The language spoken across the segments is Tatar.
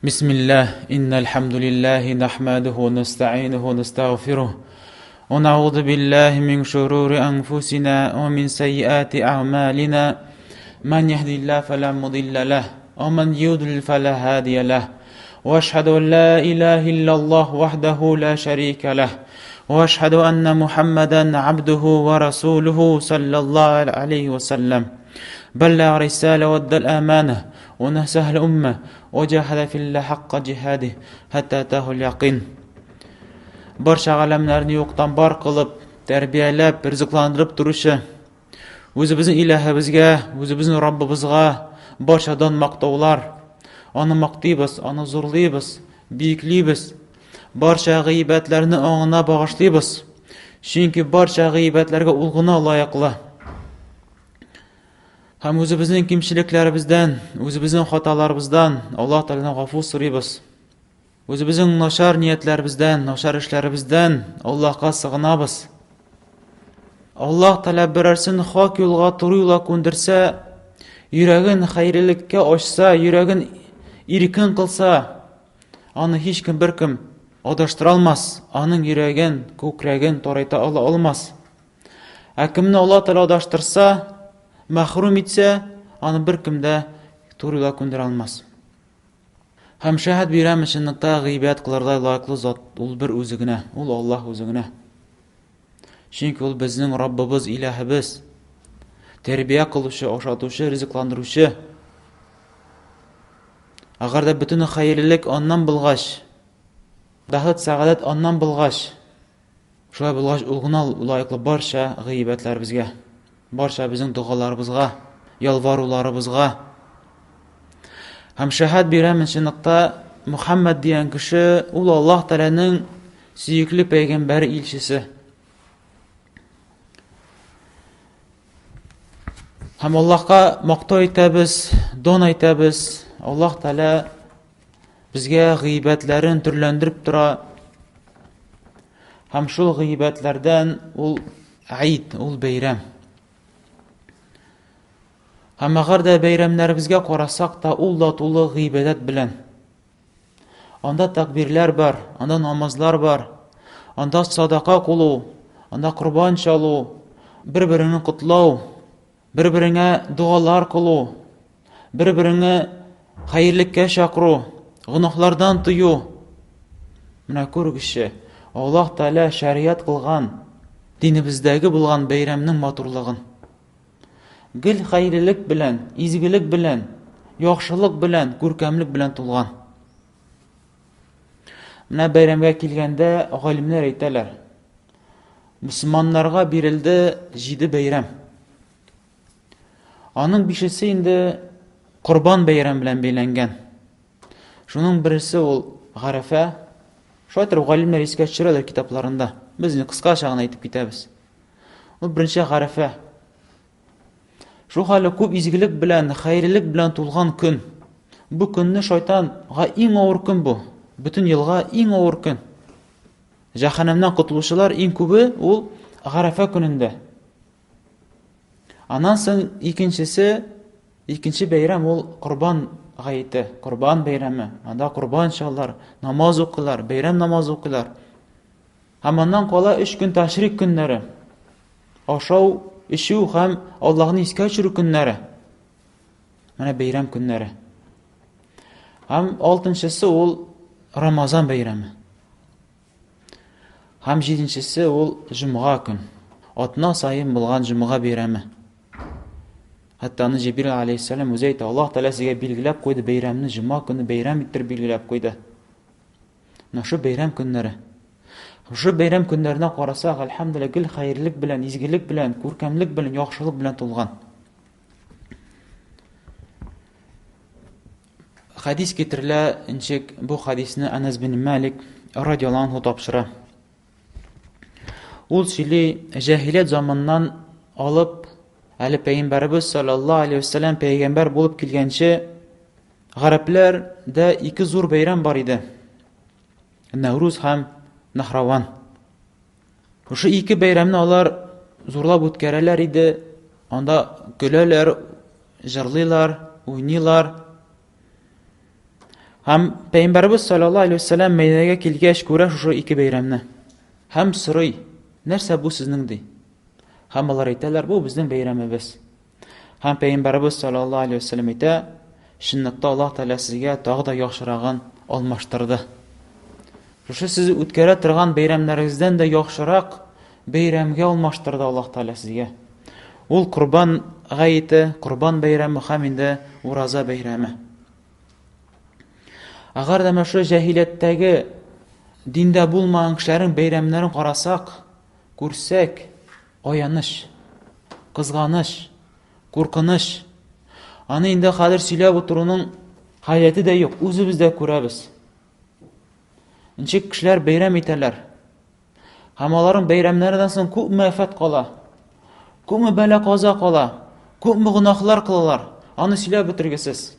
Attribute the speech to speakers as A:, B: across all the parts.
A: بسم الله إن الحمد لله نحمده ونستعينه ونستغفره ونعوذ بالله من شرور أنفسنا ومن سيئات أعمالنا من يهدي الله فلا مضل له ومن يضلل فلا هادي له واشهد ان لا اله الا الله وحده لا شريك له واشهد ان محمدا عبده ورسوله صلى الله عليه وسلم بلغ رسالة وادى الأمانة ونسه الأمة وجاهد في الله حق جهاده حتى أتاه اليقين Барча галәмнәрне юктан бар кылып, тәрбияләп, ризыкландырып торучы Үзебезнең иләһебезгә, үзебезнең Раббыбызга барча дан мактаулар. Аны мактыйбыз, аны зурлыйбыз, биеклибез. Барча гыйбәтләрне аңына багышлыйбыз. Чөнки барча гыйбәтләргә ул гына лаеклы. Һәм үзебезнең кимчелекләребездән, үзебезнең хаталарыбыздан Аллаһ Тәгаләдән гафу сорыйбыз. Үзебезнең начар ниятләребездән, начар эшләребездән Аллаһка сыгынабыз. Аллаһ Тәгалә берәрсен хак юлга, туры юлга күндерсә, йөрәген хәерлелеккә ачса, йөрәген иркен кылса, аны һичкем беркем адаштыра алмас, аның йөрәген, күкрәген тарайта ала алмас. Ә кемне Аллаһ Тәгалә адаштырса, мәхрүм итсә, аны беркем дә туры юлга күндерә алмас. Һәм шәһәд бирәм чынлыкта гыйбадәт кылырдай лаеклы зат ул бер үзе генә, ул Аллаһ үзе генә. Чөнки ул безнең Раббыбыз, илаһыбыз. Тәрбия кылучы, ашатучы, ризыкландыручы. Әгәр дә бөтен хәерлелек аннан булгач, бәхет, сәгадәт аннан булгач, Шулай булгач, ул гына лаеклы барча гыйбәтләребезгә, барча безнең догаларыбызга, ялваруларыбызга. Һәм шәһәд бирәмен чынлыкта Мухаммад дигән кеше ул Аллаһ Тәгаләнең сөекле пәйгамбәре илчесе. Һәм Аллаһка мактау әйтәбез, дан әйтәбез. Аллаһ Тәгалә безгә гыйбәтләрен төрләндереп тора. Һәм шул гыйбәтләрдән ул аид, ул бәйрәм. Һәм әгәр дә бәйрәмнәребезгә карасак та, ул да тулы гыйбадәт белән. Анда такбирләр бар, анда намазлар бар, анда садака кылу, анда корбан чалу, бер-береңне котлау, Бер-береңә догалар кылу, бер-береңне хәерлеккә чакыру, гөнаһлардан тыю. Менә күргезче, Аллаһ Тәгалә шәрият кылган динебездәге булган бәйрәмнең матурлыгын. Гел хәерлелек белән, изгелек белән, яхшылык белән, күркәмлек белән тулган. Менә бәйрәмгә килгәндә галимнәр әйтәләр. Мөселманнарга бирелде җиде бәйрәм. Аның бишесе инде Корбан бәйрәм белән бәйләнгән. Шуның берсе ул Гарәфә. Шулай итеп галимнәр искә төшерәләр китапларында. Без инде кыскача гына әйтеп китәбез. Ул беренче Гарәфә. Шул хәле күп изгелек белән, хәерлелек белән тулган көн. Бу көнне шайтанга иң авыр көн бу. Бөтен елга иң авыр көн. Җәһәннәмнән котылучылар иң күбе ул Гарәфә көнендә. Аннан соң икенчесе, икенче бәйрәм ул Корбан гаете, Корбан бәйрәме. Анда корбан чалалар, намаз укыйлар, бәйрәм намазы укыйлар. Һәм аннан кала өч көн тәшрик көннәре. Ашау, эчү һәм Аллаһны искә төшерү көннәре. Менә бәйрәм көннәре. Һәм алтынчысы ул Рамазан бәйрәме. Һәм җиденчесе ул җомга көн. Атна саен булган җомга бәйрәме. Хәтта аны Җибрил алейһиссәлам үзе әйтә, Аллаһ Тәгалә сезгә билгеләп куйды бәйрәмне, җомга көне бәйрәм иттереп билгеләп куйды. Менә шул бәйрәм көннәре. Шушы бәйрәм көннәренә карасак, әлхәмдүлилләһ, гел хәерлек белән, изгелек белән, күркәмлек белән, яхшылык белән тулган. Хәдис китерелә, ничек бу хәдисне Әнәс бин Малик радиаллаһу анһу тапшыра. Ул сөйли, җәһилият заманнан алып, әле пәйгамбәребез саллаллаһу алейһи вәсәләм пәйгамбәр булып килгәнче, гарәпләрдә ике зур бәйрәм бар иде. Нәүрүз һәм Нахраван. Шушы ике бәйрәмне алар зурлап үткәрәләр иде. Анда көләләр, җырлыйлар, уйныйлар. Һәм Пәйгамбәребез саллаллаһу алейһи вәсәлләм Мәдинәгә килгәч күрә шушы ике бәйрәмне. Һәм сорый, нәрсә бу сезнең ди. Һәм алар әйтәләр, бу безнең бәйрәмебез. Һәм Пәйгамбәребез саллаллаһу алейһи вәсәлләм әйтә, чынлыкта Аллаһ Тәгалә сезгә тагы да яхшырагын алмаштырды. Шушы сез үткәрә торган бәйрәмнәрегездән дә яхшырак бәйрәмгә алмаштырды Аллаһ Тәгалә сезгә. Ул Корбан гаете, Корбан бәйрәме һәм инде Ураза бәйрәме. Әгәр дә менә шул җәһилияттәге диндә булмаган кешеләрнең бәйрәмнәрен карасак, күрсәк, аяныч, кызганыч, куркыныч. Аны инде хәзер сөйләп утыруның хаҗәте дә юк, үзебез дә күрәбез. Ничек кешеләр бәйрәм итәләр. Һәм аларның бәйрәмнәреннән соң күпме афәт кала, күпме бәла-каза кала, күпме гөнаһлар кылалар, аны сөйләп бетергесез.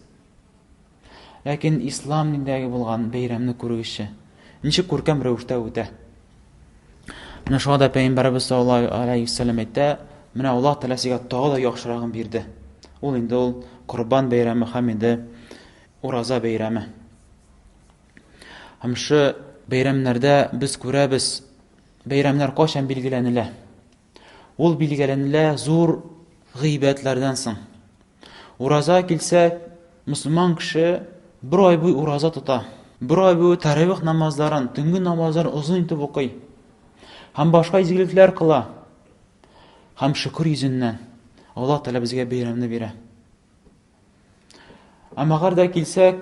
A: Ләкин ислам диндәге булган бәйрәмне күргече, ничек күркәм рәвештә үтә. Менә шуңа да Пәйгамбәребез саллаллаһу алейһи вәсәлләм әйтә, менә Аллаһ Тәгалә сезгә тагы да яхшырагын бирде. Ул инде ул Корбан бәйрәме һәм инде Ураза бәйрәме. Һәм шы бәйрәмнәрдә без күрәбез, бәйрәмнәр кайчан билгеләнелә? Ул билгеләнелә зур гыйбәтләрдән соң. Ураза килсә, мөселман кеше бер ай буе ураза тота. Бер ай буе таравих намазларын, төнге намазларын озын итеп укый. Һәм башка изгелекләр кыла. Һәм шөкер йөзеннән Аллаһ Тәгалә безгә бәйрәмне бирә. Әмма әгәр дә килсәк,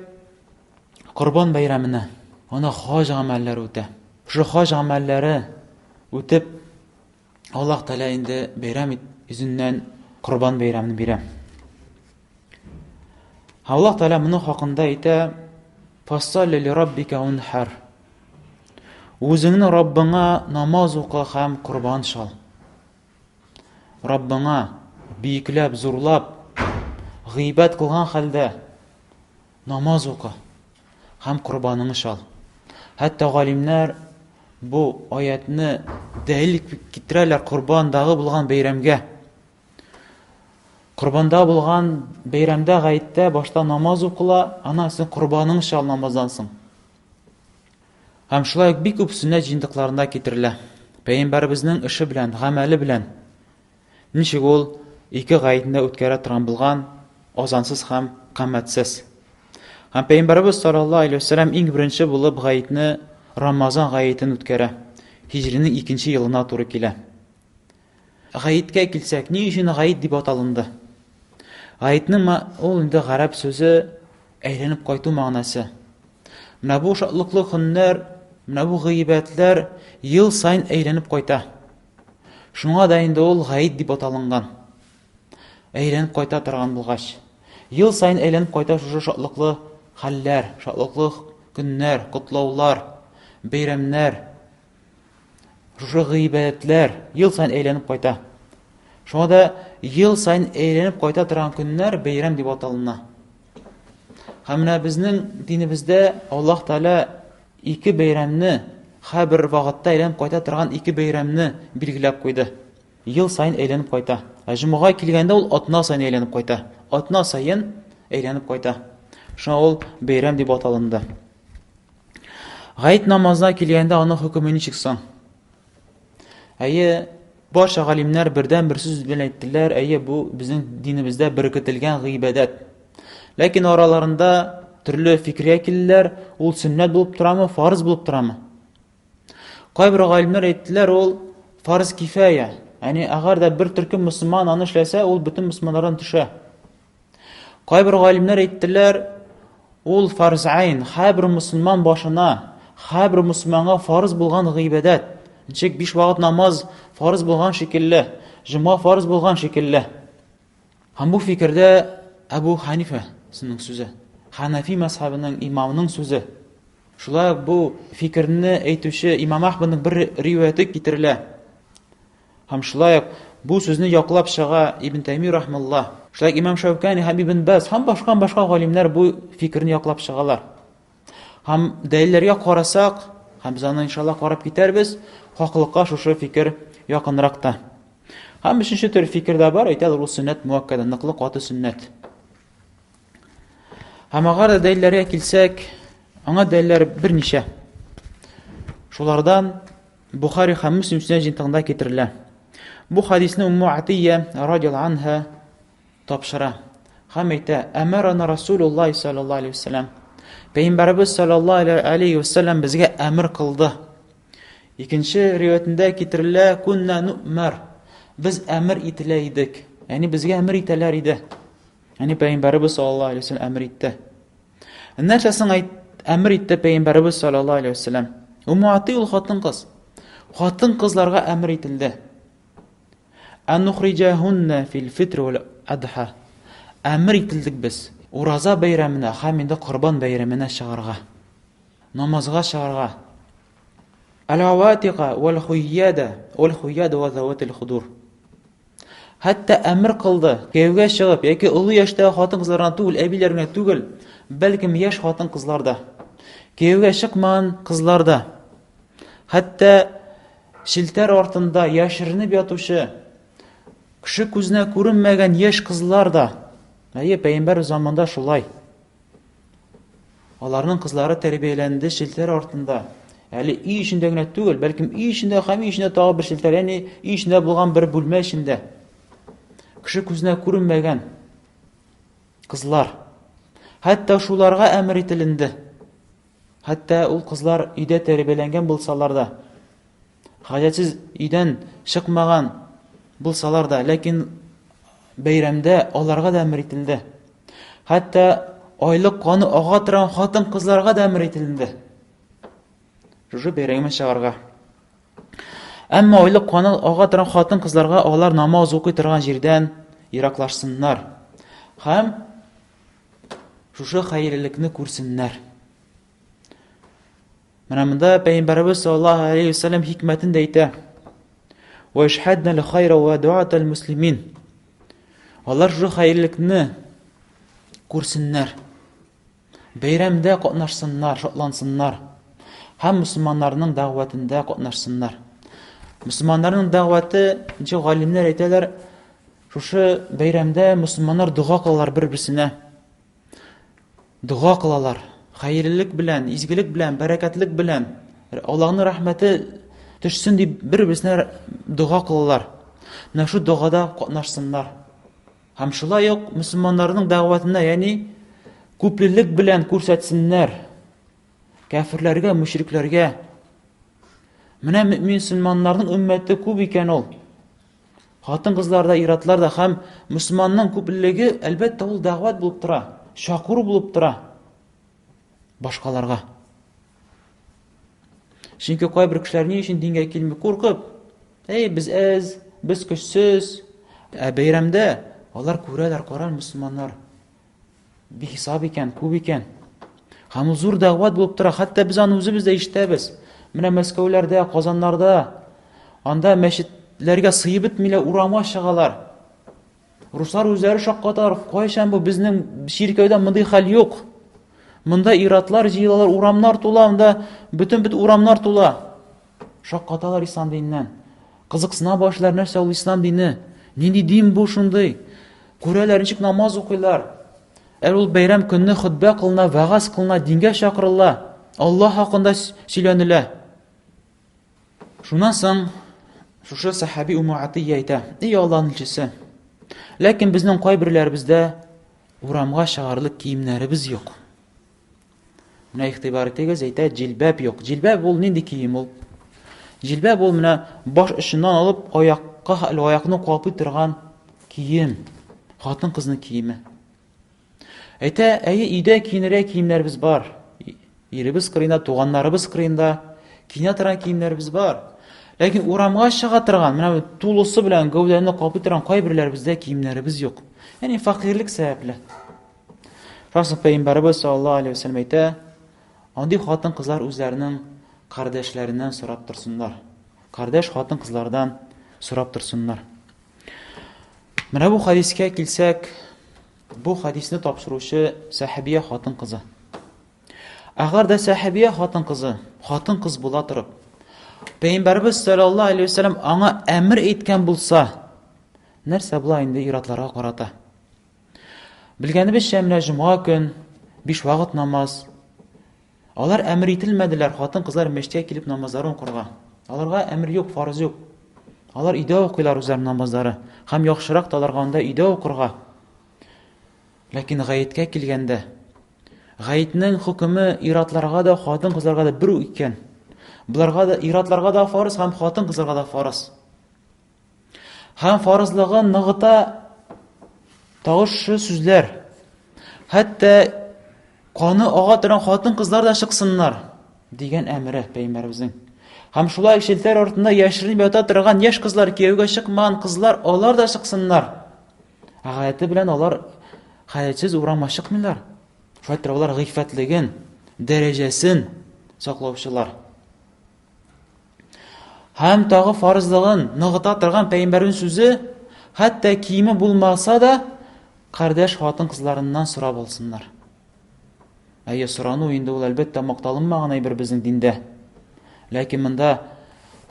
A: Корбан бәйрәменә, анда хаҗ гамәлләре үтә. Шушы хаҗ гамәлләре үтеп, Аллаһ Тәгалә инде бәйрәм йөзеннән Корбан бәйрәмен бирә. Аллаһ Тәгалә моның хакында әйтә: "Фассалли ли раббика унхар". Үзеңнең Раббыңа намаз укы һәм корбан чал. Раббыңа биекләп, зурлап, гыйбәт кылган хәлдә намаз укы һәм корбаныңны чал. Хәтта галимнәр бу аятны дәлил китерәләр корбандагы булган бәйрәмгә. Корбанда булган бәйрәмдә гаеттә башта намаз укыла, аннан соң корбаның чал намаздан соң. Һәм шулай ук бик күп сөннәт җыентыкларында китерелә. Пәйгамбәребезнең эше белән, гамәле белән ничек ул ике гаетне үткәрә торган булган, азансыз һәм камәтсез. Һәм пәйгамбәребез саллаллаһу алейһи вәсәлләм иң беренче булып гаетне Рамазан гаетен үткәрә. Һиҗринең икенче елына туры килә. Гаеткә килсәк, ни өчен гает дип аталынды? Гаетнең ул инде гарәп сүзе әйләнеп кайту мәгънәсе. Менә бу шатлыклы көннәр, менә бу гыйбәтләр ел саен әйләнеп кайта. Шуңа да инде ул гает дип аталынган. Әйләнеп кайта торган булгач, ел саен әйләнеп кайта шушы шатлыклы хәлләр, шатлыклы көннәр, котлаулар, бәйрәмнәр. Шушы гыйбадәтләр ел саен әйләнеп кайта. Шуңа да ел саен әйләнеп кайта торган көннәр бәйрәм дип аталына. Һәм менә безнең динебездә Аллаһ Тәгалә ике бәйрәмне, һәрбер вакытта әйләнеп кайта торган ике бәйрәмне билгеләп куйды. Ел саен әйләнеп кайта. Ә җомга килгәндә ул атна саен әйләнеп кайта. Атна саен әйләнеп кайта. Шуңа ул бәйрәм дип аталынды. Гает намазына килгәндә аның хөкеме ничек соң? Әйе, барча галимнәр бердән бер сүз белән әйттеләр, әйе, бу безнең динебездә беркетелгән гыйбадәт. Ләкин араларында төрле фикергә килделәр, ул сөннәт булып торамы, фарыз булып торамы? Кайбер галимнәр әйттеләр, ул фарыз кифая. Ягъни, әгәр дә бер төркем мөселман аны эшләсә, ул бөтен мөселманнардан төшә. Кайбер галимнәр әйттеләр, ул фарз айн, һәрбер мөселман башына, һәрбер мөселманга фарыз булган гыйбадәт. Ничек биш вакыт намаз фарыз булган шикелле, җомга фарыз булган шикелле. Һәм бу фикердә Әбу Ханифа сының сүзе, Ханафи мәзһәбенең имамының сүзе. Шулай ук бу фикерне әйтүче Имам Ахмадның бер риваяте китерелә. Һәм шулай ук бу сүзне яклап чыга Ибн Тайми рахмалла. Шулай ук Имам Шәүкәни һәм Ибн Баз һәм башка башка галимнәр бу фикерне яклап чыгалар. Һәм дәлилләргә карасак, һәм без аны иншалла карап китәрбез, хаклыкка шушы фикер якынрак та. Һәм өченче төр фикер дә бар, әйтәләр, ул сөннәт муаккада, ныклы каты сөннәт. Һәм әгәр дә дәлилләргә килсәк, Аңа дәлилләр берничә. Шулардан Бухари һәм Муслим сөннәт җыентыгында китерелә. Бу хадисне Умму Атия радиаллаһу анха тапшыра һәм әйтә: "Әмәрана Расулуллаһи саллаллаһу алейһи вәсәлләм". Пәйгамбәребез саллаллаһу алейһи вәсәлләм безгә әмер кылды. Икенче риваятендә китерелә: "Кунна ну'мар". Без әмер ителә идек. Ягъни безгә әмер итәләр иде. Ягъни пәйгамбәребез саллаллаһу алейһи вәсәлләм әмер итте. Нәрсә соң әйт, әмер итте пәйгамбәребез саллаллаһу алейһи вәсәлләм? Умму Ати ул хатын-кыз. Хатын-кызларга әмер ителде. Анухриҗахунна фил фитр вал адха. Әмер ителдек без Ураза бәйрәменә һәм инде Корбан бәйрәменә чыгарга. Намазга чыгарга. Әл-аватика вал хуйяда вал хуйяда ва заватил худур. Хәтта әмер кылды, кияүгә чыгып яки олы яшьтәге хатын-кызлар гына түгел, әбиләр генә түгел, бәлкем яшь хатын-кызлар да, кияүгә чыкмаган кызлар да, хәтта челтәр артында яшеренеп ятучы, кеше күзенә күренмәгән яшь кызлар да. Әйе, пәйгамбәр заманында шулай. Аларның кызлары тәрбияләнде челтәр артында. Әле өй эчендә генә түгел, бәлкем өй эчендә һәм өй эчендә тагы бер челтәр, ягъни өй эчендә булган бер бүлмә эчендә. Кеше күзенә күренмәгән кызлар. Хәтта шуларга әмер ителенде. Хәтта ул кызлар өйдә тәрбияләнгән булсалар да, хаҗәтсез өйдән чыкмаган булсалар да, ләкин бәйрәмдә аларга да әмер ителде. Хәтта айлык каны ага торган хатын-кызларга да әмер ителде. Шушы бәйрәмгә чыгарга. Әмма айлык каны ага торган хатын-кызларга алар намаз укый торган җирдән ераклашсыннар. Һәм шушы хәерлелекне күрсеннәр. Менә монда Пәйгамбәребез саллаллаһу алейхи ва саллям хикмәтен дә әйтә. Ва ишһадна л хайра ва дуата ал муслимин. Алар шушы хәерлекне күрсеннәр. Бәйрәмдә катнашсыннар, шатлансыннар. Һәм мусульманнарның дәгъватында катнашсыннар. Мусульманнарның дәгъваты, ничек галимнәр әйтәләр, шушы бәйрәмдә мусульманнар дога кылалар бер-берсенә. Дога кылалар. Хәерлелек белән, изгелек белән, бәрәкәтлек белән. Аллаһның рәхмәте төшсен дип бер-берсенә дога кылалар. Менә шул догада катнашсыннар. Һәм шулай ук мөселманнарның дәгъватына, ягъни күплелек белән күрсәтсеннәр. Кәферләргә, мөшрикләргә. Менә мөмин мөселманнарның өммәте күп икән ул. Хатын-кызлар да, ир-атлар да һәм мөселманның күплелеге, әлбәттә, ул дәгъват булып тора, чакыру булып тора башкаларга. Чөнки кайбер кешеләр ни өчен дингә килми? Куркып. Әй, без әз, без көчсез. Ә бәйрәмдә алар күрәләр, карар мөселманнар. Бихисап икән, күп икән. Һәм ул зур дәгъват булып тора. Хәтта без аны үзебез дә ишетәбез. Менә Мәскәүләрдә, Казаннарда анда мәчетләргә сыеп бетмиләр, урамга чыгалар. Руслар үзләре шаккаталар, кайчан бу безнең чиркәүдә мондый хәл юк. Монда иратлар җыелалар, урамнар тула, анда бөтен-бөтен урамнар тула. Шаккаталар ислам диненнән. Кызыксына башлар, нәрсә ул ислам дине? Нинди дин бу шундый? Күрәләр, ничек намаз укыйлар. Әле ул бәйрәм көнне хөтбә кылына, вәгазь кылына, дингә чакырыла, Аллаһ хакында сөйләнелә. Шуннан соң шушы сәхаби Уму Атия әйтә: "Эй Аллаһның илчесе, ләкин безнең кайберләребездә урамга чыгарлык киемнәребез юк." Менә игътибар итегез, әйтә, җилбәб юк. Җилбәб ул нинди кием ул? Җилбәб ул менә баш очыннан алып аякка, аякны каплый торган кием. Хатын-кызның киеме. Әйтә, әйе, өйдә киенергә киемнәребез бар. Иребез кырыенда, туганнарыбыз кырыенда киенә торган киемнәребез бар. Ләкин урамга чыга торган, менә тулысы белән гәүдәне каплый торган кайберләребездә киемнәребез юк. Ягъни фәкыйрьлек сәбәпле. Шуннан пәйгамбәребез саллаллаһу алейһи вәсәлләм әйтә, андый хатын-кызлар үзләренең кардәшләреннән сорап торсыннар. Кардәш хатын-кызлардан сорап торсыннар. Менә бу хадискә килсәк, бу хадисне тапшыручы сәхабия хатын-кызы. Әгәр дә сәхабия хатын-кызы, хатын-кыз була торып, Пәйгамбәребез саллаллаһу алейһи вәсәлләм аңа әмер иткән булса, нәрсә була инде ир-атларга карата? Белгәнебезчә, менә җомга көн, биш вакыт намаз. Алар әмер ителмәделәр хатын-кызлар мәчеткә килеп намазларын укырга. Аларга әмер юк, фарыз юк. Алар өйдә укыйлар үзләренең намазлары. Һәм яхшырак та аларга анда өйдә укырга. Ләкин гаеткә килгәндә, гаетнең хөкеме иратларга да, хатын-кызларга да бер үк икән. Боларга да иратларга да фарыз һәм хатын-кызларга да фарыз. Һәм фарызлыгын ныгыта тагы шушы сүзләр. Хәтта каны ага торган хатын-кызлар да чыксыннар, дигән әмере пәйгамбәребезнең. Һәм шулай челтәр артында яшеренеп ята торган яшь кызлар, кияүгә чыкмаган кызлар, алар да чыксыннар. Ә гадәте белән алар халәтсез урамга чыкмыйлар. Шулай итеп алар гыйффәтлеген, дәрәҗәсен саклаучылар. Һәм тагы фарызлыгын ныгыта торган пәйгамбәрнең сүзе, хәтта киеме булмаса да, кардәш хатын-кызларыннан сорап алсыннар. Әйе, сорану инде ул әлбәттә макталынмаган әйбер безнең диндә. Ләкин монда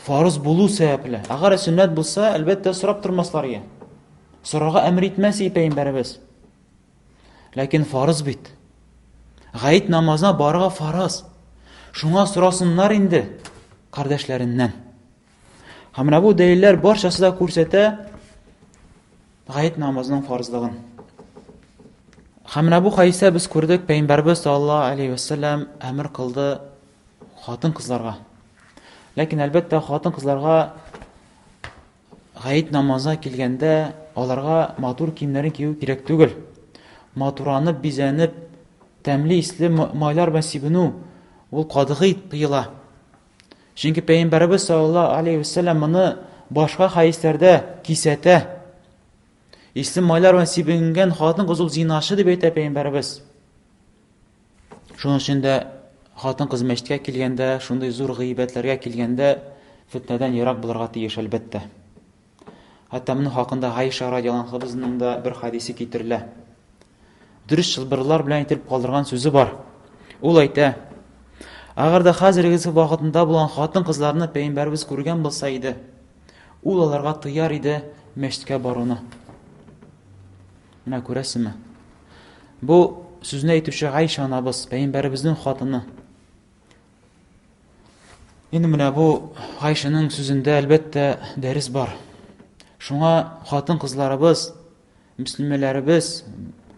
A: фарыз булу сәбәпле. Әгәр сөннәт булса, әлбәттә сорап тормаслар иде. Сорарга әмер итмәс иде пәйгамбәребез. Ләкин фарыз бит. Гаит намазына барырга фарыз. Шуңа сорасыннар инде кардәшләреннән. Һәм менә бу дәлилләр барчасы да күрсәтә гаит намазының фарызлыгын. Һәм менә бу хәдистә без күрдек, Пәйгамбәрбез саллаллаһу алейхи вәсәлләм әмер кылды хатын-кызларга. Ләкин әлбәттә хатын-кызларга Гает намазына килгәндә, аларга матур киемнәрен кию кирәк түгел. Матуранып, бизәнеп, тәмле исле майлар белән сибенү ул катгый тыела. Чөнки Пәйгамбәребез саллаллаһу алейхи вәсәлләм моны башка хәдисләрдә кисәтә. Исле майлар белән сибенгән хатын-кыз ул зиначы дип әйтә Пәйгамбәребез. Шуның өчен дә хатын-кыз мәчеткә килгәндә, шундый зур гыйбәтләргә килгәндә, фетнәдән ерак булырга тиеш, әлбәттә. Хәтта моның хакында Гайша радиаллаһу анхабызның да бер хадисе китерелә. Дөрес чылбырлар белән әйтелеп калдырган сүзе бар. Ул әйтә: Әгәр дә хәзерге вакытында булган хатын-кызларны пәйгамбәребез күргән булса иде, ул аларга тыяр иде мәчеткә баруны. Менә күрәсезме? Бу сүзне әйтүче Гайша анабыз, пәйгамбәребезнең хатыны. Инде менә бу Гайшаның сүзендә әлбәттә дәрес бар. Шуңа хатын-кызларыбыз, мөслимәләребез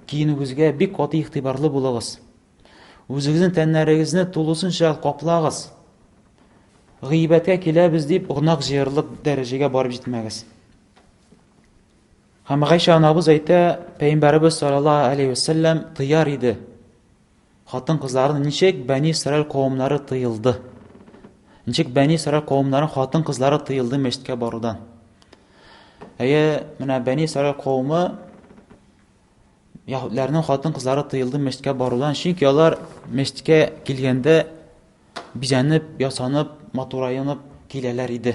A: киенүегезгә бик каты игътибарлы булыгыз. Үзегезнең тәннәрегезне тулысынча каплагыз. Гыйбәткә киләбез дип гөнаһ җыярлык дәрәҗәгә барып җитмәгез. Һәм Гайшә анабыз әйтә, Пәйгамбәребез саллаллаһу алейһи вә сәлләм тыяр иде. Хатын-кызларны ничек Бәни Исраил кавымнары тыелды? Ничек Бәни Исраил кавымнары хатын-кызлары тыелды мәчеткә барудан? Әйе, менә Бәни Исраил кавымы яһүдләрнең хатын-кызлары тыелды мәчеткә барудан, чөнки алар мәчеткә килгәндә бизәнеп, ясанып, матураенып киләләр иде.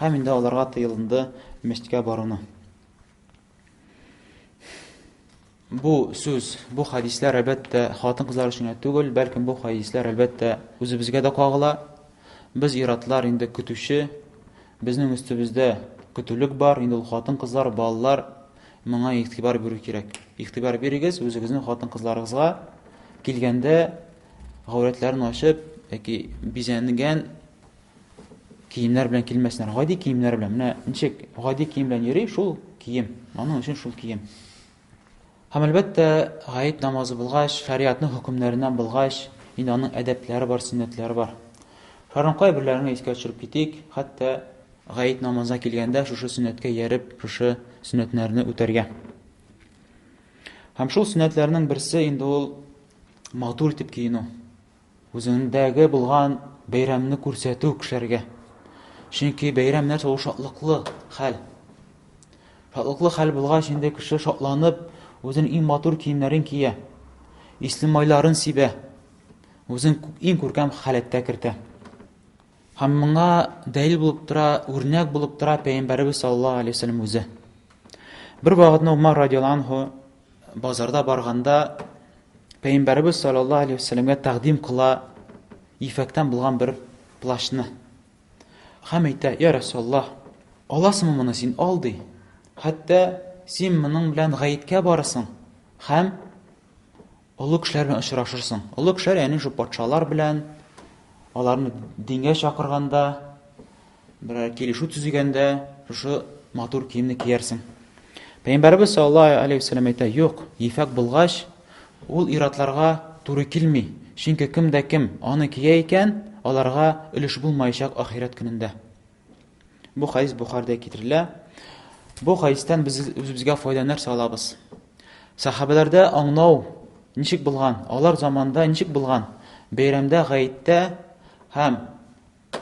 A: Һәм инде аларга тыелынды мәчеткә баруны. Бу сүз, бу хадисләр әлбәттә хатын-кызлар өчен генә түгел, бәлкем бу хадисләр әлбәттә үзебезгә дә кагыла. Без иратлар инде көтүче, безнең өстебездә көтүлек бар, инде ул хатын-кызлар, балалар, моңа игътибар бирү кирәк. Игътибар бирегез үзегезнең хатын-кызларыгызга килгәндә гаурәтләрен ачып яки бизәнгән киемнәр белән килмәсеннәр. Гади киемнәр белән. Менә ничек гади кием белән йөри, шул кием. Аның өчен шул кием. Һәм әлбәттә, гаеп намазы булгач, шариатның хөкемнәреннән булгач, инде аның әдәпләре бар, сөннәтләре бар. Шуларның кайберләрен искә төшереп китик, хәтта гаеп намазына килгәндә шушы сөннәткә ияреп, шушы сөннәтләрне үтәргә. Һәм шул сөннәтләрнең берсе инде ул матур итеп киенү. Үзеңдәге булган бәйрәмне күрсәтү кешеләргә. Чөнки бәйрәм нәрсә ул шатлыклы хәл. Шатлыклы хәл булгач, инде кеше шатланып, үзенең иң матур киемнәрен кия, исле майларын сибә, үзен иң күркәм халәттә кертә. Һәм моңа дәлил булып тора, үрнәк булып тора Пәйгамбәребез саллаллаһу алейһи вәсәлләм үзе. Бер вакытны Умар радиаллаһу анһу базарда барганда Пәйгамбәребез саллаллаһу алейһи вәсәлләмгә тәкъдим кыла ефәктән булган бер плащны. Һәм әйтә, "Я Расуллаһ, аласыңмы моны син ал ди. Хәтта син моның белән гаеткә барасың һәм олы кешеләр белән очрашырсың. Олы кешеләр, ягъни шул патшалар белән, аларны дингә чакырганда, берәр килешү төзегәндә шушы матур киемне киярсең. Пәйгамбәребез саллаллаһу алейһи вәсәлләм әйтә, юк, ефәк булгач, ул иратларга туры килми. Чөнки кем дә кем аны кия икән, аларга өлеш булмаячак ахирәт көнендә. Бу хадис Бухарда китерелә. Бу хадистән без үзебезгә файда нәрсә алабыз? Сахабәләрдә аңлау ничек булган? Алар заманда ничек булган? Бәйрәмдә, гаеттә һәм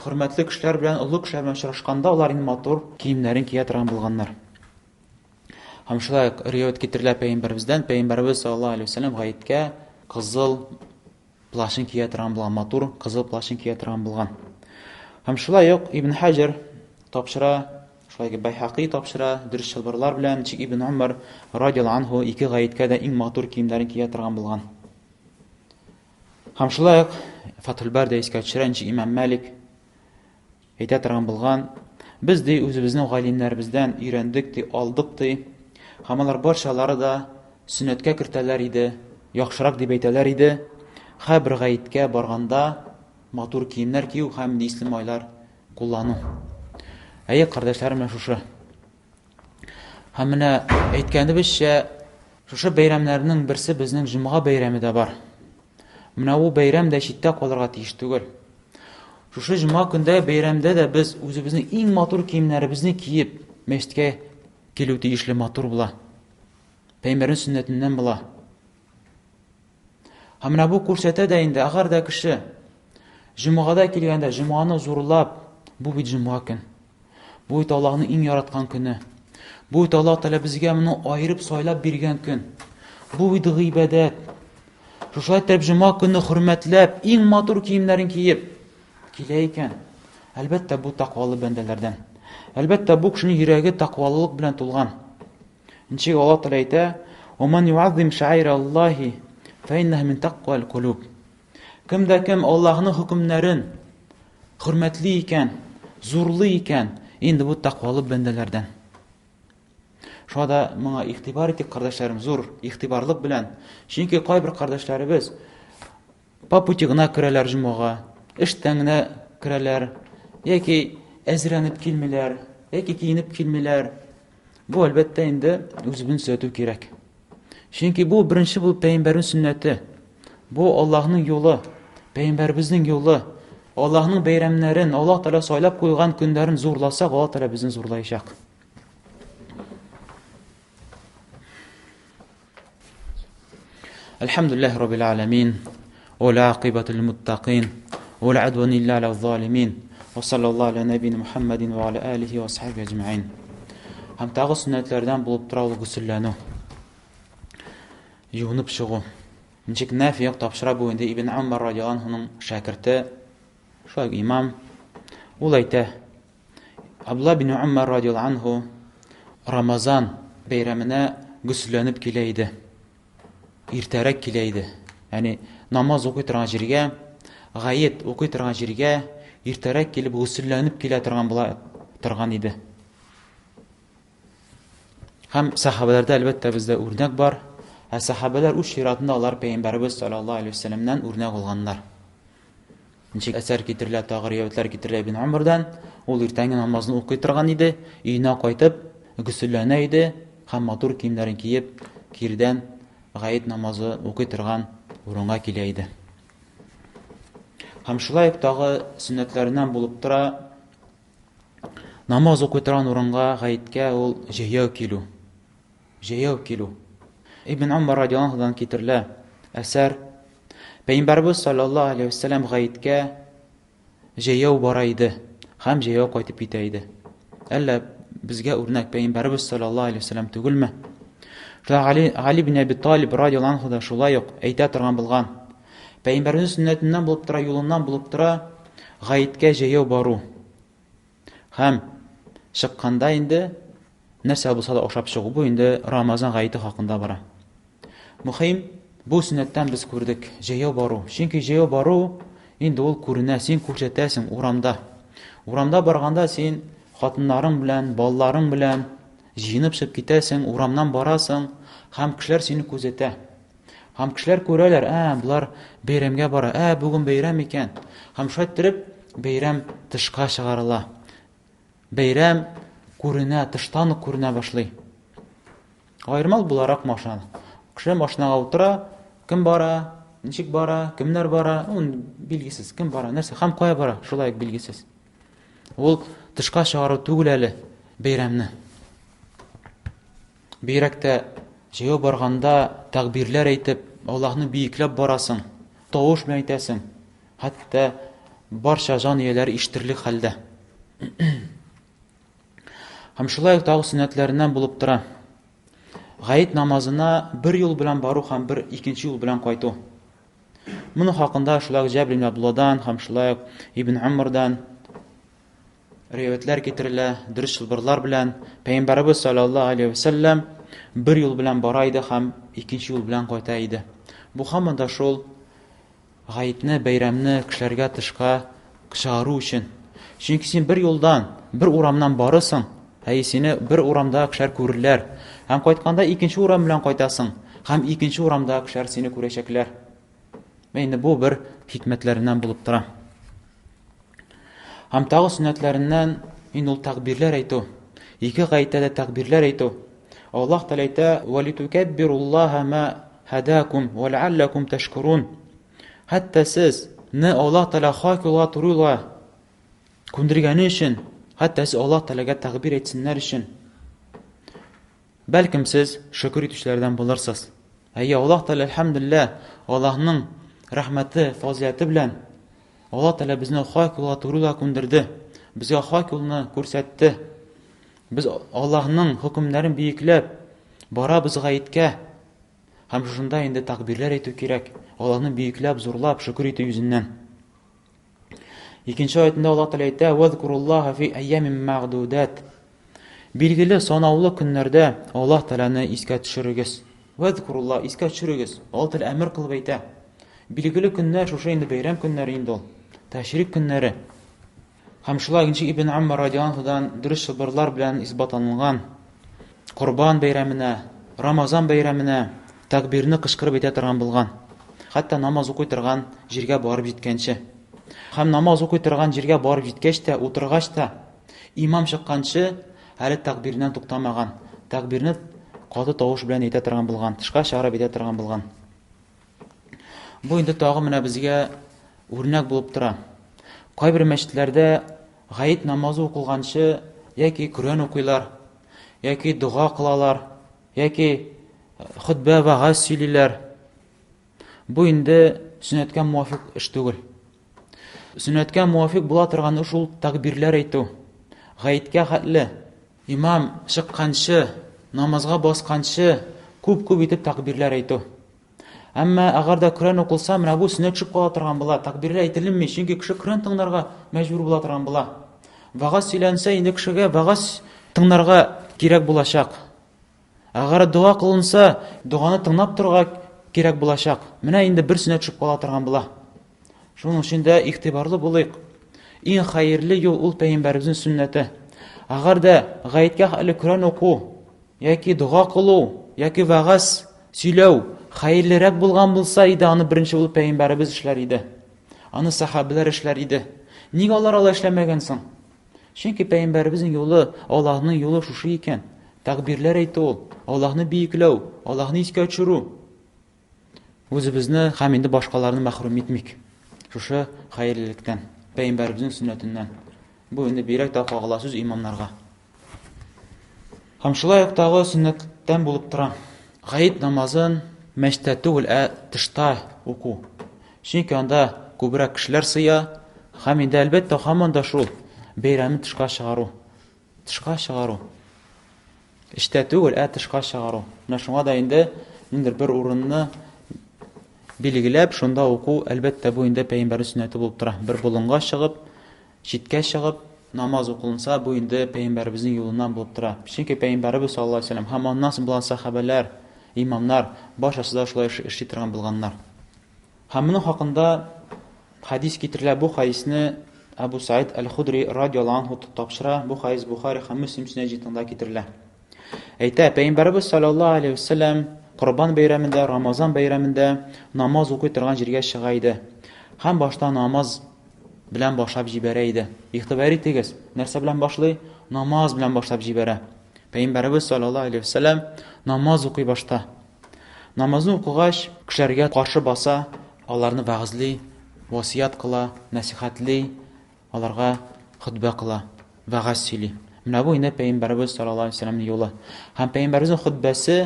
A: хөрмәтле кешеләр белән, олы кешеләр белән очрашканда алар инде матур киемнәрен кия торган булганнар. Һәм шулай ук риваять китерелә пәйгамбәребездән, пәйгамбәребез саллаллаһу алейһи вәсәлләм гаеткә кызыл плащын кия торган булган, матур кызыл плащын кия торган булган. Һәм шулай ук Ибн Хаҗар тапшыра, шулай ук Байхаки тапшыра, дөрес чылбырлар белән, ничек Ибн Умар радиаллаһу анһу ике гаеткә дә иң матур киемнәрен кия торган булган. Һәм шулай ук Фатхул Бар да искә төшерә, ничек Имам Малик әйтә торган булган, без ди үзебезнең галимнәребездән өйрәндек ди, алдык ди. Һәм алар барчалары да сөннәткә кертәләр иде, яхшырак дип әйтәләр иде. Һәрбер гаеткә барганда матур киемнәр кию һәм исле майлар куллану. Әйе, кардәшләрем, менә шушы. Һәм менә әйткәнебезчә, шушы бәйрәмнәрнең берсе безнең җомга бәйрәме дә бар. Менә бу бәйрәм дә читтә калырга тиеш түгел. Шушы җомга көндә бәйрәмдә дә без үзебезнең иң матур киемнәребезне киеп мәчеткә килү тиешле матур була. Пәйгамбәрнең сөннәтеннән була. Һәм менә бу күрсәтә дә инде, әгәр дә кеше җомгада килгәндә җомганы зурлап, бу бит җомга көн. Бу бит Аллаһның иң яраткан көне. Бу бит Аллаһ Тәгалә безгә моны аерып сайлап биргән көн. Бу бит гыйбадәт. Шушылай итеп җомга көнне хөрмәтләп, иң матур киемнәрен киеп килә икән. Әлбәттә, бу тәкъвалы бәндәләрдән. Әлбәттә, бу кешенең йөрәге тәкъвалылык белән тулган. Ничек Аллаһ Тәгалә әйтә: "Ва ман юаззим шаир Аллаһи, фа иннаһа мин тәкъвал кулуб." Кем дә кем Аллаһның хөкемнәрен хөрмәтли икән, зурлый икән, инде бу тәкъвалы бәндәләрдән. Шуңа да моңа игътибар итик, кардәшләрем, зур игътибарлык белән. Чөнки кайбер кардәшләребез по пути гына керәләр җомгага, эштән генә керәләр, яки әзерләнеп килмиләр, яки киенеп килмиләр. Бу әлбәттә инде үзебезне төзәтү кирәк. Чөнки бу беренче булып пәйгамбәрнең сөннәте. Бу Аллаһның юлы, пәйгамбәребезнең юлы. Аллаһның бәйрәмнәрен, Аллаһ Тәгалә сайлап куйган көннәрен зурласак, Аллаһ Тәгалә безне зурлаячак. Әлхәмдүлилләһи раббил аламин. Ва ла акибату лил муттакин. Ва ла адван илля аля залимин. Ва саллаллаху аля набина Мухаммадин ва аля алихи ва сахбихи аҗмаин. Һәм тагы сөннәтләрдән булып тора ул гөселләнү. Юынып чыгу. Ничек Нафи тапшыра бу инде Ибн Умар радиаллаһу анһуның шәкерте, шулай ук имам. Ул әйтә, Абдулла бин Умар радиаллаһу анһу Рамазан бәйрәменә гөселләнеп килә иде. Иртәрәк килә иде. Ягъни намаз укый торган җиргә, гает укый торган җиргә иртәрәк килеп гөселләнеп килә торган була торган иде. Һәм сахабәләрдә әлбәттә бездә үрнәк бар. Ә сахабәләр үз чиратында алар пәйгамбәребез саллаллаһу алейһи вәсәлләмнән үрнәк алганнар. Ничек әсәр китерелә, тагы риваятьләр китерелә Ибн Умардан, ул иртәнге намазны укый торган иде, өенә кайтып, гөселләнә иде һәм матур киемнәрен киеп, кирдән гает намазы укый торган урынга килә иде. Һәм шулай ук тагы сөннәтләреннән булып тора намаз укый торган урынга гаеткә ул җәяү килү. Җәяү килү. Ибн Умар радиаллаһу китерелә әсәр. Пәйгамбәрбез саллаллаһу алейһи вәсәлләм гаеткә җәяү бара иде һәм җәяү кайтып китә иде. Әллә безгә үрнәк пәйгамбәрбез саллаллаһу алейһи вәсәлләм түгелме? Шулай Али, Али бин Әби Талиб радиаллаһу анһу да шулай ук әйтә торган булган. Пәйгамбәребезнең сөннәтеннән булып тора, юлыннан булып тора гаеткә җәяү бару. Һәм чыкканда инде нәрсә булса да ашап чыгу. Бу инде Рамазан гаете хакында бара. Мөхим, бу сөннәттән без күрдек җәяү бару. Чөнки җәяү бару инде ул күренә, син күрсәтәсең урамда. Урамда барганда син хатыннарың белән, балаларың белән җыенып чыгып китәсең, урамнан барасың һәм кешеләр сине күзәтә. Һәм кешеләр күрәләр, ә, болар бәйрәмгә бара, ә, бүген бәйрәм икән. Һәм шулай иттереп, бәйрәм тышка чыгарыла. Бәйрәм күренә, тыштан ук күренә башлый. Аермал буларак машина. Кеше машинага утыра, кем бара, ничек бара, кемнәр бара, ул билгесез. Кем бара, нәрсә һәм кая бара, шулай ук билгесез. Ул тышка чыгару түгел әле бәйрәмне. Бигрәк тә җәяү барганда тәкбирләр әйтеп, Аллаһны биекләп барасың, тавыш белән әйтәсең. Хәтта барча җан ияләре ишетерлек хәлдә. Һәм шулай ук тагы сөннәтләреннән булып тора. Гаит намазына бер юл белән бару һәм бер икенче юл белән кайту. Моның хакында шулай ук Җәбир ибн Абдулладан һәм шулай ук Ибн Умардан риваятьләр китерелә, дөрес чылбырлар белән. Пәйгамбәребез саллаллаһу алейһи ва сәлләм бер юл белән бара иде һәм икенче юл белән кайта иде. Бу һаман да шул гаетне, бәйрәмне кешеләргә тышка чыгару өчен. Чөнки син бер юлдан, бер урамнан барысың, әй сине бер урамда кешеләр күрерләр. Һәм кайтканда икенче урам белән кайтасың, һәм икенче урамда кешеләр сине күрәчәкләр. Инде бу бер хикмәтләреннән булып тора. Һәм тагы сөннәтләреннән инде ул тәкбирләр әйтү. Ике гаеттә дә тәкбирләр әйтү. Аллаһ Тәгалә әйтә: "Ва литукаббируллаһа ма һадакум ва ләаллакум ташкурун". Хәтта сез не Аллаһ Тәгалә хак юлга, туры юлга күндергәне өчен, хәтта сез Аллаһ Тәгаләгә тәкбир әйтсеннәр өчен. Бәлкем сез шөкер итүчеләрдән булырсыз. Әйе, Аллаһ Тәгалә, әлхәмдүлилләһ, Аллаһның рәхмәте, фазыйләте белән Аллаһ Тәгалә безне хак юлга, туры юлга күндерде. Безгә хак юлны күрсәтте. Без Аллаһның хөкемнәрен биекләп барабыз гаеткә. Һәм шушында инде тәкбирләр әйтү кирәк. Аллаһны биекләп, зурлап, шөкер итү йөзеннән. Икенче аятында Аллаһ Тәгалә әйтә: "Вазкуруллаһа фи айямин мәгъдудат". Билгеле санаулы көннәрдә Аллаһ Тәгаләне искә төшерегез. Вазкуруллаһ, искә төшерегез. Аллаһ Тәгалә әмер кылып әйтә. Билгеле көннәр шушы инде бәйрәм көннәре инде ул. Тәшрик көннәре. Һәм шулай икенче Ибн Умар радиаллаһу дөрес чылбырлар белән исбатланылган Корбан бәйрәменә, Рамазан бәйрәменә тәкбирне кычкырып әйтә торган булган. Хәтта намаз укый торган җиргә барып җиткәнче. Һәм намаз укый торган җиргә барып җиткәч тә, утыргач та, имам чыкканчы әле тәкбиреннән туктамаган. Тәкбирне каты тавыш белән әйтә торган булган, тышка чыгарып әйтә торган булган. Бу инде тагы менә безгә үрнәк булып тора. Кайбер мәчетләрдә гает намазы укылганчы яки Коръән укыйлар, яки дога кылалар, яки хөтбә вәгазь сөйлиләр. Бу инде сөннәткә муафик эш түгел. Сөннәткә муафик була торган эш ул тәкбирләр әйтү. Гаеткә хәтле имам чыкканчы, намазга басканчы күп-күп итеп тәкбирләр әйтү. Әмма әгәр дә Коръән укылса, менә бу сөннәт төшеп кала торган була. Тәкбирләр әйтелми, чөнки кеше Коръән тыңларга мәҗбүр була торган була. Вәгазь сөйләнсә, инде кешегә вәгазь тыңларга кирәк булачак. Әгәр дога кылынса, доганы тыңлап торырга кирәк булачак. Менә инде бер сөннәт төшеп кала торган була. Шуның өчен дә игътибарлы булыйк. Иң хәерле юл ул пәйгамбәребезнең сөннәте. Әгәр дә гаеткә хәтле Коръән уку яки дога кылу яки вәгазь сөйләү хәерлерәк булган булса иде, аны беренче булып пәйгамбәребез эшләр иде. Аны сәхабәләр эшләр иде. Нигә алар алай эшләмәгән соң? Чөнки пәйгамбәребезнең юлы, Аллаһның юлы шушы икән. Тәкбирләр әйтү ул, Аллаһны биекләү, Аллаһны искә төшерү. Үзебезне һәм инде башкаларны мәхрүм итмик. Шушы хәерлелектән, пәйгамбәребезнең сөннәтеннән. Бу инде бигрәк тә кагыла сүз имамнарга. Һәм шулай ук тагы сөннәттән булып тора. Гаит намазын мәчеттә түгел, ә тышта уку. Чөнки анда күбрәк кешеләр сыя, һәм инде әлбәттә һаман да шул бәйрәмне тышка чыгару. Тышка чыгару. Эчтә түгел, ә тышка чыгару. Менә шуңа да инде ниндидер бер урынны билгеләп, шунда уку, әлбәттә, бу инде пәйгамбәр сөннәте булып тора. Бер болынга чыгып, читкә чыгып, намаз укылынса, бу инде пәйгамбәребезнең юлыннан булып тора. Чөнки пәйгамбәребез саллаллаһу алейһи вәсәлләм һәм аннан соң булган сәхабәләр, имамнар барчасы да шулай эшли торган булганнар. Һәм моның хакында хәдис китерелә. Бу хәдисне Әбу Саид әл-Худри радиаллаһу анһу тапшыра. Бу хәдис Бухари һәм Мөслим сөннәт җыентыгында китерелә. Әйтә, Пәйгамбәребез саллаллаһу алейһи вәсәлләм Корбан бәйрәмендә, Рамазан бәйрәмендә намаз укый торган җиргә чыга иде. Һәм башта намаз белән башлап җибәрә иде. Игътибар итегез, нәрсә белән башлый? Намаз белән башлап җибәрә. Пәйгамбәребез саллаллаһу алейһи вәсәлләм намаз укый башта. Намазны укыгач, кешеләргә каршы баса, аларны вәгазьли, васыять кыла, нәсихәтли, аларга хөтбә кыла, вәгазь сөйли. Менә бу инде Пәйгамбәребез саллаллаһу алейһи вәсәлләмнең юлы. Һәм Пәйгамбәребезнең хөтбәсе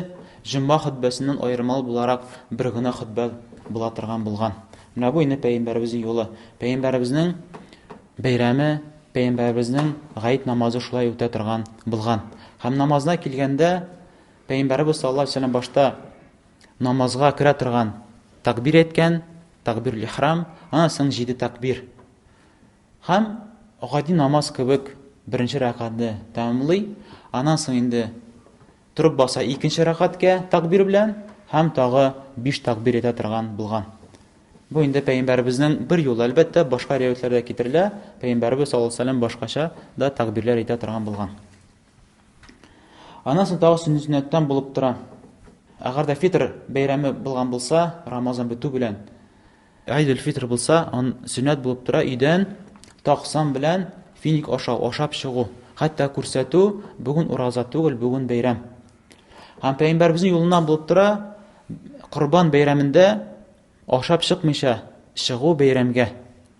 A: җомга хөтбәсеннән аермалы буларак бер генә хөтбә була торган булган. Менә бу инде Пәйгамбәребезнең юлы. Пәйгамбәребезнең бәйрәме, Пәйгамбәребезнең гает намазы шулай үтә торган булган. Һәм намазына килгәндә Пәйгамбәребез саллаллаһу алейһи вәсәлләм башта намазга керә торган такбир әйткән, такбир ихрам, аннан соң җиде такбир. Һәм гади намаз кебек беренче рәкатьне тәмамлый, аннан соң инде торып баса икенче рәкатькә такбир белән һәм тагы биш такбир әйтә торган булган. Бу инде пәйгамбәребезнең бер юлы, әлбәттә, башка риваятьләрдә китерелә, пәйгамбәребез саллаллаһу алейһи вәсәлләм башкача да такбирләр әйтә торган булган. Аннан соң тагы сөннәттән булып тора. Әгәр дә фитр бәйрәме булган булса, Рамазан бетү белән Гайдул фитр булса, ан сөннәт булып тора өйдән таксам белән финик ашау, ашап чыгу. Хәтта күрсәтү, бүген ураза түгел, бүген бәйрәм. Һәм пәйгамбәребезнең юлыннан булып тора, Корбан бәйрәмендә Ашап чыкмыйча чыгу бәйрәмгә.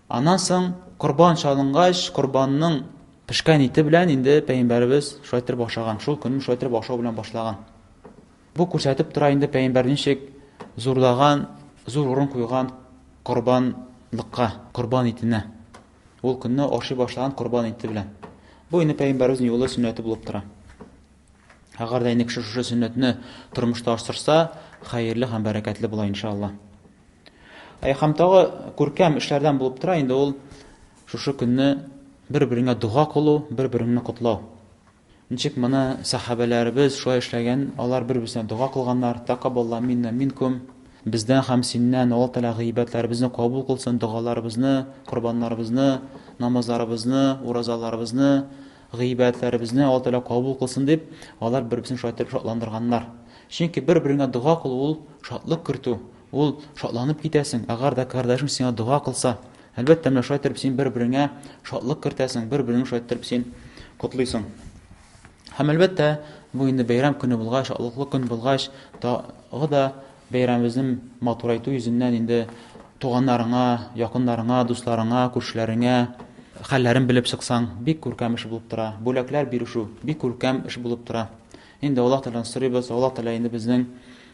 A: Аннан соң корбан чалынгач, корбанның пешкән ите белән инде пәйгамбәребез шулай итеп ашаган. Шул көнне шулай итеп ашау белән башлаган. Бу күрсәтеп тора инде пәйгамбәр ничек зурлаган, зур урын куйган корбанлыкка, корбан итенә. Ул көнне ашый башлаган корбан ите белән. Бу инде пәйгамбәребезнең юлы сөннәте булып тора. Әгәр дә инде кеше шушы сөннәтне тормышта ашырса, хәерле һәм бәрәкәтле була иншалла. Әй, һәм тагы күркәм эшләрдән булып тора инде ул шушы көнне бер-береңә дога кылу, бер-береңне котлау. Ничек моны сәхабәләребез шулай эшләгән, алар бер-берсенә дога кылганнар, тақабалла минна минкум, бездән һәм синнән Алла Тәгалә гыйбадәтләребезне кабул кылсын, догаларыбызны, корбаннарыбызны, намазларыбызны, уразаларыбызны, Гыйбадәтләребезне Алла Тәгалә кабул кылсын дип, алар бер-берсен шулай итеп шатландырганнар. Чөнки бер-береңә дога кылу ул шатлык кертү, ул шатланып китәсең. Әгәр дә кардәшең сиңа дога кылса, әлбәттә, менә шулай итеп син бер-береңә шатлык кертәсең, бер-береңне шулай итеп син котлыйсың. Һәм әлбәттә, бу инде бәйрәм көне булгач, шатлыклы көн булгач, тагы да Бәйрәмебезне матурайту йөзеннән инде туганнарыңа, якыннарыңа, дусларыңа, күршеләреңә хәлләрен белеп чыксаң, бик күркәм эш булып тора. Бүләкләр бирешү бик күркәм эш булып тора. Инде Аллаһ Тәгаләдән сорыйбыз, Аллаһ Тәгалә инде безнең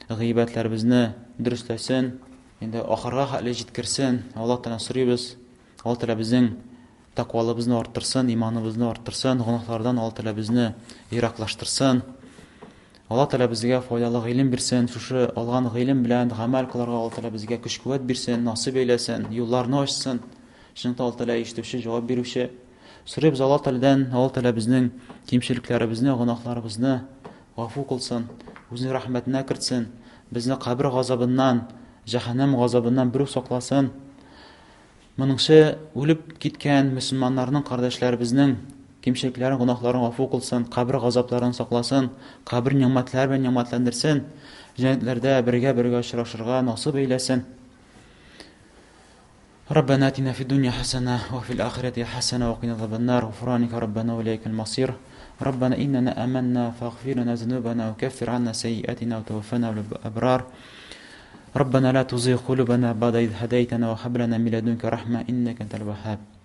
A: гыйбадәтләребезне дөресләсен, инде ахырга хәтле җиткерсен. Аллаһ Тәгаләдән сорыйбыз, Аллаһ Тәгалә безнең тәкъвалыбызны арттырсын, иманыбызны арттырсын, гөнаһлардан Аллаһ Тәгалә безне ераклаштырсын. Алла Тәгалә безгә файдалы гыйлем бирсен, шушы алган гыйлем белән гамәл кылырга Алла Тәгалә безгә көч-куәт бирсен, насыйп әйләсен, юлларны ачсын. Чынлыкта Алла Тәгалә ишетүче, җавап бирүче. Сорыйбыз Алла Тәгаләдән, Алла Тәгалә безнең кимчелекләребезне, гөнаһларыбызны гафу кылсын, үзенең рәхмәтенә кертсен, безне кабер газабыннан, җәһәннәм газабыннан берүк сакласын. Моныңчы үлеп киткән мөселманнарның, кардәшләребезнең кимчелекләрен, гөнаһларын гафу кылсын, кабер газапларын сакласын, кабер нигъмәтләре белән нигъмәтләндерсен, җәннәтләрдә бергә-бергә очрашырга насыйп әйләсен. ربنا اتنا في الدنيا حسنة وفي الآخرة حسنة وقنا عذاب النار غفرانك ربنا وإليك المصير ربنا إننا آمنا فاغفر لنا ذنوبنا وكفر عنا سيئاتنا وتوفنا الأبرار ربنا لا تزغ قلوبنا بعد إذ هديتنا وهب لنا من لدنك رحمة إنك أنت الوهاب.